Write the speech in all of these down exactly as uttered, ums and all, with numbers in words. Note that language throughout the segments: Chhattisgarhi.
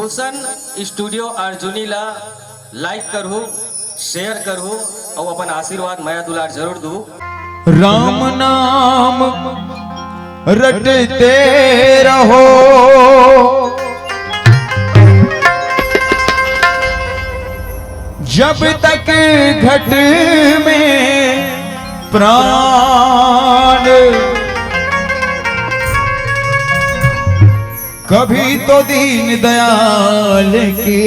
रोशन स्टूडियो अर्जुनी ला like करहू, share करहू अउ अपन आशीर्वाद, मया दुलार जरूर दू। राम नाम रटते रहो, जब तक घट में प्राण। कभी तो दीन दयाल की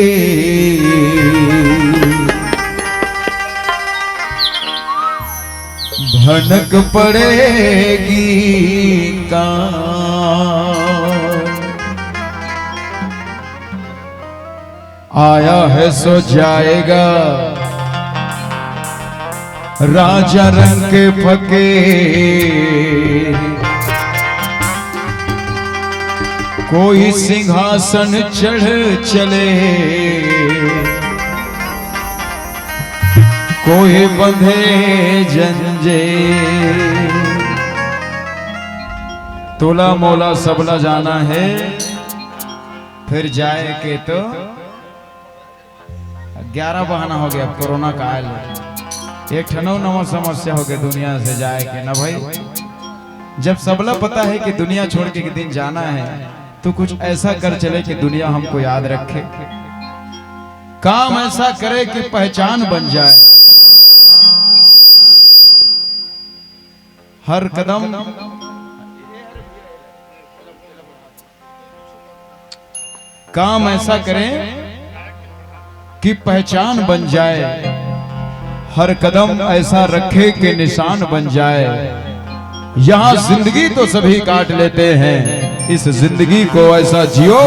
भनक पड़ेगी का। आया है सो जाएगा, राजा रंग फकीर। कोई सिंहासन चढ़ चले, कोई बंधे जंजीर। तोला मोला सबला जाना है, फिर जाए के तो ग्यारह बहाना हो गया कोरोना काल। एक ठन अउ नवा समस्या हो गया दुनिया से जाए के ना भाई। जब सबला पता है कि दुनिया छोड़ के एक दिन जाना है, तो कुछ ऐसा कर चले कि दुनिया हमको याद रखे। काम ऐसा करे कि पहचान बन जाए। हर कदम काम ऐसा करें कि पहचान बन जाए, हर कदम ऐसा रखे कि निशान बन जाए। यहाँ जिंदगी तो सभी काट लेते हैं, इस जिंदगी को ऐसा जियो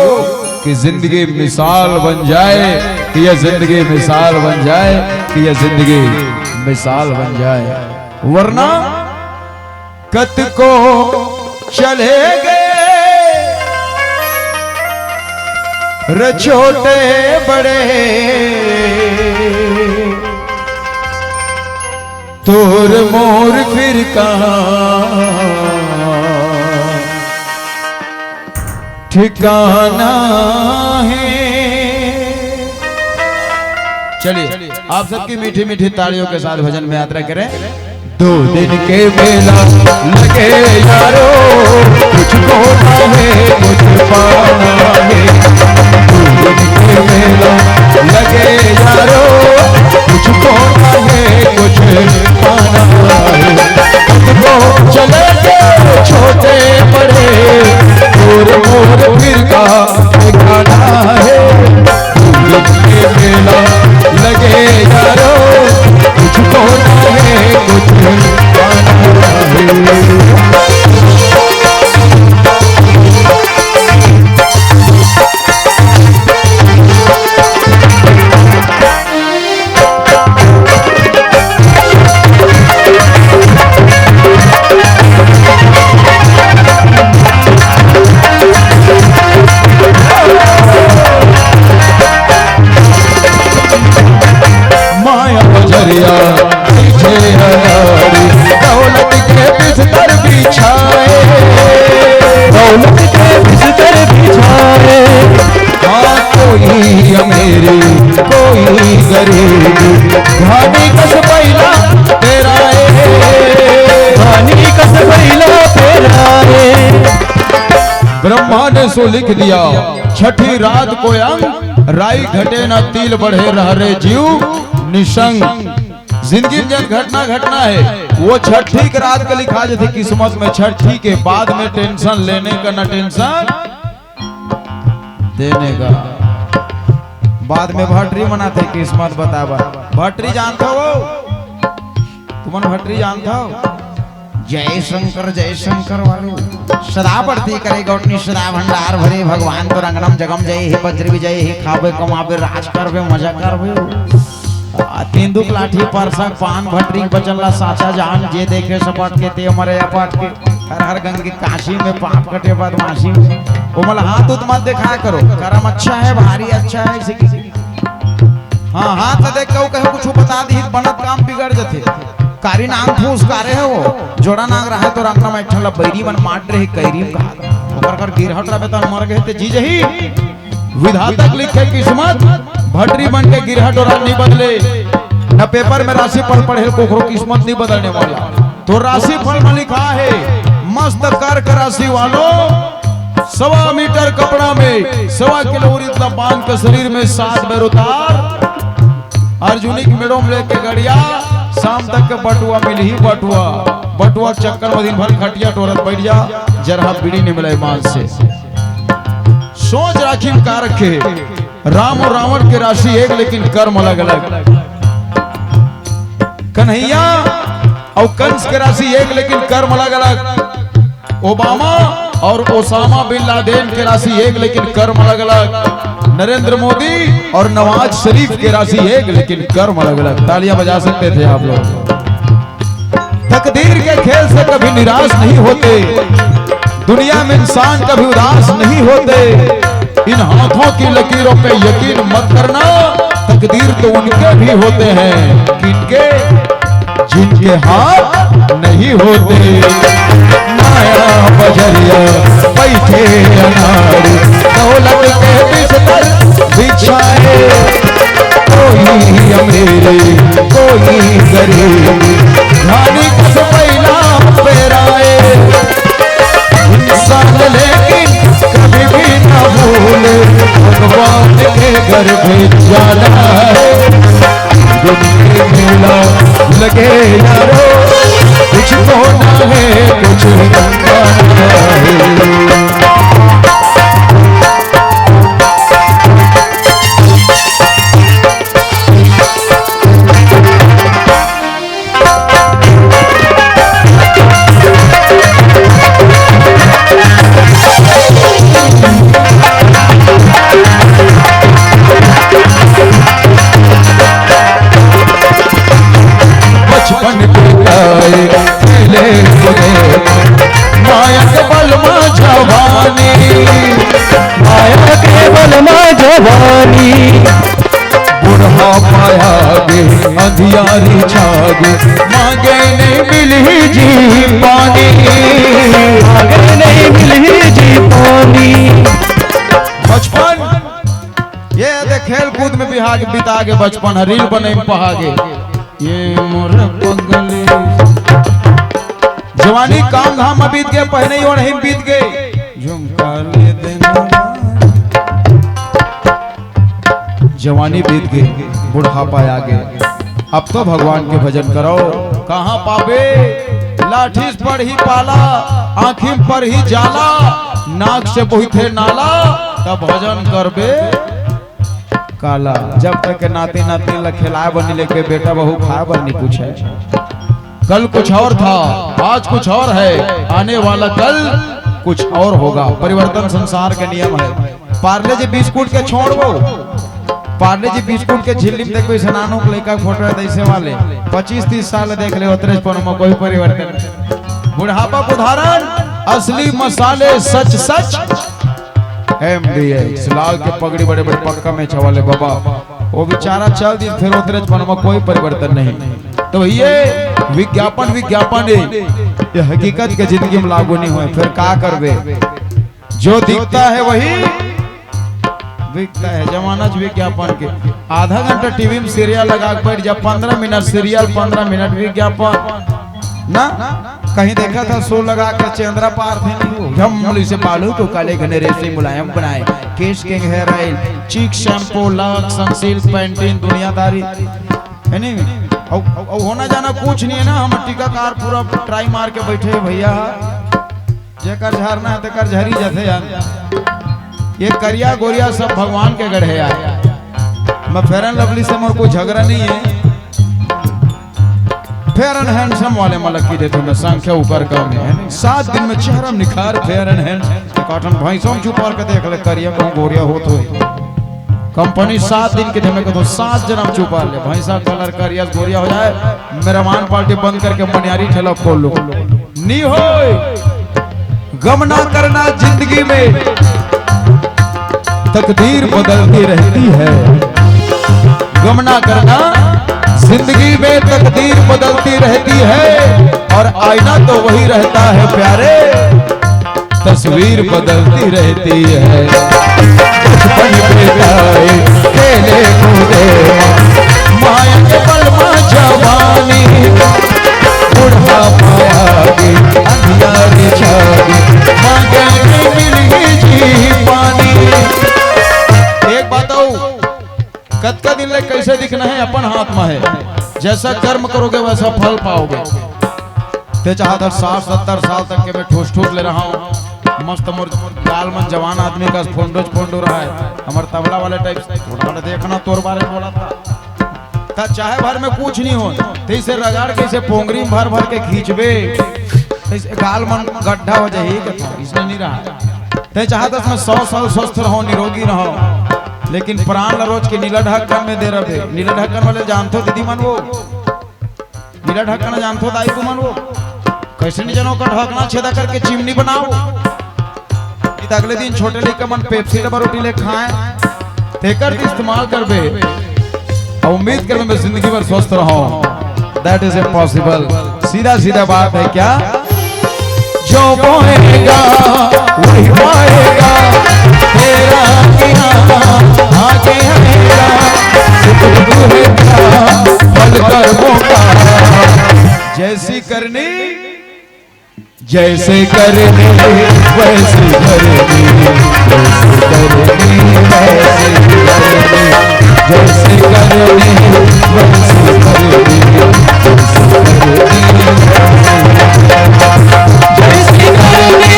कि जिंदगी मिसाल बन जाए, कि यह जिंदगी मिसाल बन जाए, कि यह जिंदगी मिसाल बन जाए। वरना कतको चले गए रे छोटे बड़े, तोर मोर फिर कहाँ ठिकाना है। चलिए, आप सबकी मीठी मीठी तालियों के साथ भजन में यात्रा करें। दो दिन के मेला लगे यारो, कुछ खोना है, कुछ पाना है। दो दिन के मेला लगे यारो, कुछ खोना है, कुछ पाना है। तो चले गए छोटे बड़े, तोर मोर फिर का ठिकाना है। दो दिन के मेला लगे यारो, कुछ खोना है, कुछ पाना है। माया बजरिया पीछे अनाड़ी, दौलत के बिस्तर बिछाए, दौलत के बिस्तर बिछाए। हाँ, कोई अमीरी, कोई गरीबी, धानी कस बैला तेरा है, धानी कस बैला तेरा है। ब्रह्मा ने सो लिख दिया, छठी रात को अंग, राई घटे ना तिल बढ़े, रह रे जीव निसंग। जिंदगी में जन घटना घटना है, वो छठी के रात के लिखा जाथे किस्मत में। छठी के बाद में टेंशन लेने का, ना टेंशन देने का। बाद में भटरी मनाथे किस्मत बतावा। भटरी जानत हो? तुमन भटरी जानत हो? जय शंकर, जय शंकर वालो। सदा बढ़ती करे गौटनी, सदा भंडार भरे। भगवान तोर अंगनम जगम जय हे, बज्र विजय हे, खाबे कमाबे, राज करबे, मजा करबे। आ, तेंदुक लाठी परसक पान भटरी के बचन ला साचा जान, जे देखे सपट के ते मरे अपट के। हर हर गंग के काशी में पाप कटे बदमाशी में। ओमन ला हाथ उत मत दिखाया करो, करम अच्छा है, भारी अच्छा है, इसी की। हाँ, हाथ ला देख के वो कहे कुछ बता दी, बनत काम बिगड़ जथे। कारी नांग फूस कारे है वो, जोड़ा नांग रहा तो रंगना में एक ठन ला बैरी मन मार रहे, कैरी में कहा। ओकर कर गिरहट रहे तो मर गए ते जी जही। विधाता के लिखे किस्मत, भटरी बन के गिरहा डोरा नहीं बदले, न पेपर में राशिफल पढ़े, कोखरो किस्मत नहीं बदलने वाला। तो राशिफल में लिखा है, मस्त कर्क राशि वालों, सवा मीटर कपड़ा में सवा किलो उड़ीद ला बांध के शरीर में सात बेर उतार, अर्जुनी के मेड़ो में लेके गड़िया, शाम तक के बटुआ मिलही बटुआ। बटुआ के चक्कर में दिन भर खटिया टोरत बैठ जा, जरहा बीड़ी नहीं मिले ईमान से। सोच राखी में का रखे, राम और रावण के राशि एक लेकिन कर्म अलग अलग। कन्हैया और कंस के राशि एक लेकिन कर्म अलग अलग। ओबामा और ओसामा बिन लादेन के राशि एक लेकिन कर्म अलग अलग। नरेंद्र मोदी और नवाज शरीफ के राशि एक लेकिन कर्म अलग अलग। तालियां बजा सकते थे आप लोग। तकदीर के खेल से कभी निराश नहीं होते, दुनिया में इंसान कभी उदास नहीं होते। इन हाथों की लकीरों पे यकीन मत करना, तकदीर तो उनके भी होते हैं, किनके, जिनके हाथ नहीं होते। माया बजरिया बैठे अनाड़ी, दौलत के बिस्तर बिछाए, कोई अमीर, कोई गरीब, धानी कस पैना पेराए। इंसान लेकिन कभी भी ना भूले भगवान के घर में जाना है। गुम के मेला लगे यारो, कुछ खोना है, कुछ पाना है। बचपन बिताए खेले कूदे, माया के बल में जवानी, माया के बल में जवानी। बुढ़ापा आगे अंधियारी छागे, मांगे नहीं मिली जी पानी, मांगे नहीं मिली जी पानी। बचपन, ये दे खेल कूद में बिहाग बिता के बचपन है, रील बने में पहा गे। ये मोर पगली। जवानी काम धाम में बीत गए, पहने ही ओढ़े में बीत गए। झुमका ले देना। जवानी बीत गई, बुढ़ापा आ गए। अब तो भगवान के भजन करो। कहाँ पाबे? लाठी से पड़ही पाला, आँखी में पड़ही जाला, नाक से बोहिथे नाला, तब भजन करबे काला। जब तक के नाती नातिन ला खिलाए बर नहीं लेके, बेटा बहू खाए बर नहीं पूछे। कल कुछ और था, आज कुछ और है, आने वाला कल कुछ और होगा। परिवर्तन संसार के नियम है। पार्ले जी बिस्कुट के छोड़बो, पार्ले जी बिस्कुट के झिल्ली में देखो, इसे नानो के लइका के फोटो है, तैसे वाले पच्चीस तीस साल देख ले, उतरे पन में कोई परिवर्तन नहीं। बुढ़ापा के उदाहरण, असली मसाले सच सच। एमडीएक्स लाल के पगड़ी, बड़े बड़े पक्का में छवाले बाबा, वो बेचारा चल दी, फिर उतरे पन में कोई परिवर्तन नहीं। तो ये विज्ञापन, विज्ञापन है, ये हकीकत के जिंदगी में लागू नहीं हुए, फिर का करबे? जो दिखता है वही बिकता है। जमाना च विज्ञापन के। आधा घंटा टीवी में सीरियल लगा के बैठ जा, पन्द्रह मिनट सीरियल, पन्द्रह मिनट विज्ञापन। ना, कहीं देखा था शो लगा के चंद्रा पार थे नहीं हो। झम से बालू को काले घने रेशे मुलायम बनाए, केश किंग हेयर ऑयल, चीक शैम्पू, लक्स, सनसिल्क, पैंटीन, दुनियादारी, है नहीं? अब, अब, अब होना जाना कुछ नहीं है ना, हम टीकाकार पूरा ट्राई मार के बैठे हैं भैया। जेकर झरना है तेकर झरी जथे यार। ये करिया गोरिया सब भगवान के गढ़े आए। मैं फेयर एंड लवली से मोर कोई झगड़ा नहीं है। फेयर एंड हैंडसम वाले मलक की देते मैं संख्या ऊपर कम है। सात दिन में चेहरा निखार फेयर एंड हैंडसम। काटन भैंसों में चुपार के देख ले करिया कहूँ गोरिया हो तो। कंपनी सात दिन के थे, मैं कहता हूँ सात जन्म चुपार ले। भैंसा कलर करिया गोरिया हो जाए, मेहमान पार्टी बंद करके मनियारी ठेला खोल लो। नी होय, गम ना करना जिंदगी में, तकदीर बदलती रहती है। गम ना करना, जिंदगी में तकदीर बदलती रहती है और आईना तो वही रहता है प्यारे, तस्वीर बदलती रहती है। बचपन बिताए, खेले कूदे, माया के पल मा जवानी, बुढ़ापा आगे, अंधियारी छागे, मांगे में मिलही जी पानी। एक बात अउ, कतका दिन ले कैसे दिखना हे, अपन हाथ मा हे। जैसा कर्म करोगे, वैसा फल पाओगे। ते चाहत हस साठ सत्तर साल तक के मैं ठूस ठूस ले रहा हूँ, मस्त मोर गाल मन जवान आदमी का फोंडो फोंडो रहा है, हमर तबला वाले टाइप से थोड़ा मोड़ा देखना तोर बारे में बोला था। ता चाहे भर में कुछ नहीं हो, ते इसे रगड़ के इसे पोंगरी में भर भर के खींचबे, इसे गाल मन गड्ढा हो जाही, इसने नहीं रहा। ते चाहत हस मैं सौ साल स्वस्थ रहो, निरोगी रहो, लेकिन प्राण ला रोज के नीला ढक्कन में दे रहे। नीला ढक्कन वाले जानथो दीदी मन वो? नीला ढक्कन जानथो दाई तुमन वो? कैसे नहीं जानो, ओकर ढक्कना छेदा करके चिमनी बनाओ। नहीं तो अगले दिन छोटे लइका मन पेप्सी डब्बा रोटी ले खाए, तेकर इस्तेमाल करबे और उम्मीद करबे मैं जिंदगी भर स्वस्थ रहूं। That is impossible। सीधा सीधा बात है क्या? जो बोएगा वही पाएगा, तेरा किया आगे आएगा, सुख दुख का फल कर्मों का। जैसी करनी जैसे करनी वैसी भरनी, जैसे करनी वैसी भरनी, जैसे करनी वैसी भरनी, जैसे करनी वैसी भरनी। जैसी करनी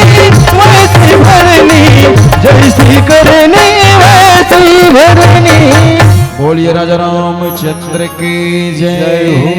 वैसी भरनी, जैसी करनी वैसी भरनी। बोलिए राजा रामचंद्र की जय हो।